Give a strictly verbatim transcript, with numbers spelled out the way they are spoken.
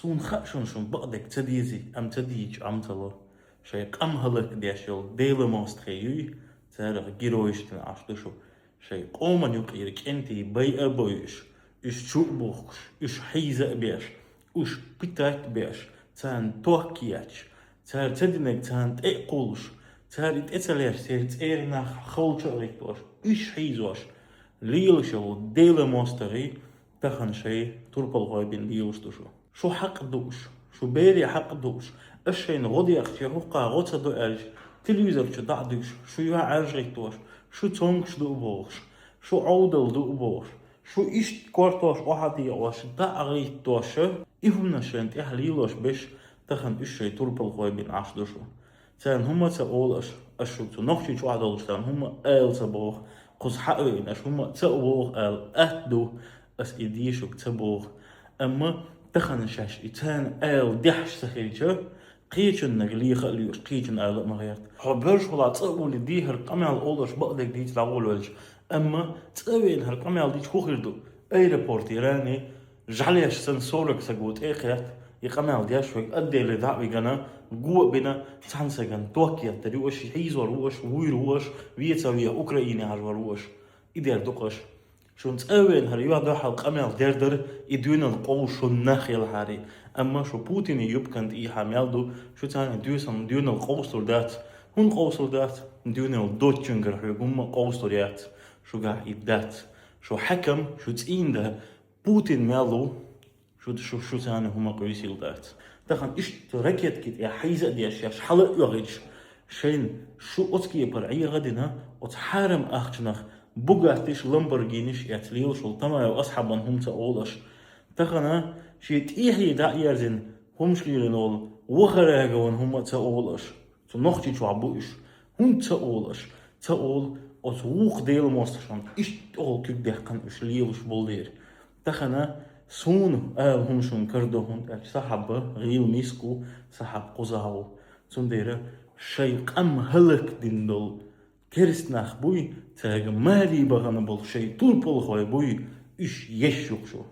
Суна хаьа шуна, шуна бакъдерг ца дезий, амма ца дийча Ӏам ца ло. Шоай къам хӀалакдеш йола Делан моастагӀий юй, царах геройш дина Ӏаш ду шу. Шоай къоман юкъера кӀентий байа а бойуш, уьш чу а бохкуш, уьш хьийза а беш, уьш пытать а беш, царна ток а етташ, цара ца динарг царна тӀе а кхуллуш, цара и тӀе ца лаьрча, церан цӀерий нах халчу а гӀиттош, уьш хьийзош, лелаш йола Делан моастагӀий тахана шоай турпалхой бина лелаш ду шу. Шу хьакъ а дууш, шу берий хьакъ а дууш, аш шайна гӀо дехча, я хӀокхо гӀо ца до аьлча, телевизор чу дӀа а дуьгуш, шу юьхьӀаьржа гӀиттош, шу цомгаш ду а бохуш, шу Ӏовдал ду а бохуш, шу иштта кортош охьатӀаекъош, дӀа а гӀиттош, и хӀуманаш шайна тӀехь лелош берш тахана уьш шоай турпалхой бина Ӏаш ду шу. Царна хӀума ца олу аш, аш шуьга цу Нохчийчохь долуш царна хӀума ала ца боху, кхуза хьа а веана, аш хӀума ца а воху ала атта ду, ас и дийшург ца боху. Амма тахана шаьш и царна ала дехьаш ца хилча, кхечуннаг леха а лоьхуш, кхечун ала а ма гӀерта. Хьо боьрша хӀула цӀа а волий, дехьара къамел олуш бакъдерг дийца дӀагӀолавелча, амма цӀа а веана хӀара къамел дича хӀун хир ду? Аэропорте рани, жӀалеш санна сорок саго тӀе а кхетта, и къамел деш верг отделе дӀа а вигна, го а бина, цхьана сагана ток еттар ю аш, хьийзор ву аш, вуьйр ву аш, вен ца вехь Украине хьажор ву аш. И дер ду-кх аш. Шуна цӀа а веана хӀара юьхь-дуьхьал къамел дер дара, и доьналла къовса шуна нах елахьара. Амма шу Путине юбкан тӀехьа мел ду, шу царна доьсам доьналла къовсалур дац. ХӀунда къовсалур дац? Доьналла доцучуьнгара хьоьга хӀумма а къовсалур яц. Шуьгахь и дац. Шу хьаькам, шу цӀийнда Путин мел ву, шу, шу, шу царна хӀума къуьйсийла дац. Тахана иштта ракетки тӀе хьийза а деш, шаьш хьала а оьгӀуьйтуш, шайна шу оцу кепара Ӏеха а дина, оцу хьарам ахчанах Бугаттиш, Ламборгиниш эцна лелаш волу Тамаев Асхьабан хӀума ца олу аш. Тахана шен тӀехье дӀа а ерзина хӀумаш лелийна волу Вахарагован хӀума а ца олу аш. Цу Нохчийчохь бу уьш. ХӀунда ца олу аш? Ца олу, оцу вукху Делан мостагӀашна иштта тӀехула куьг даьккхина уьш лелаш болу дера. Тахана суна ала хӀума шуна карадо, хӀунда аьлча сан хьаба гӀийла миска ву, сан хьаба кхузахь ву. Цундела шайн къам хӀаллакдина долу керста нах буй, цаьрга маре бахана болу шайн турпалхой буй, уьш еш ю-кх шу.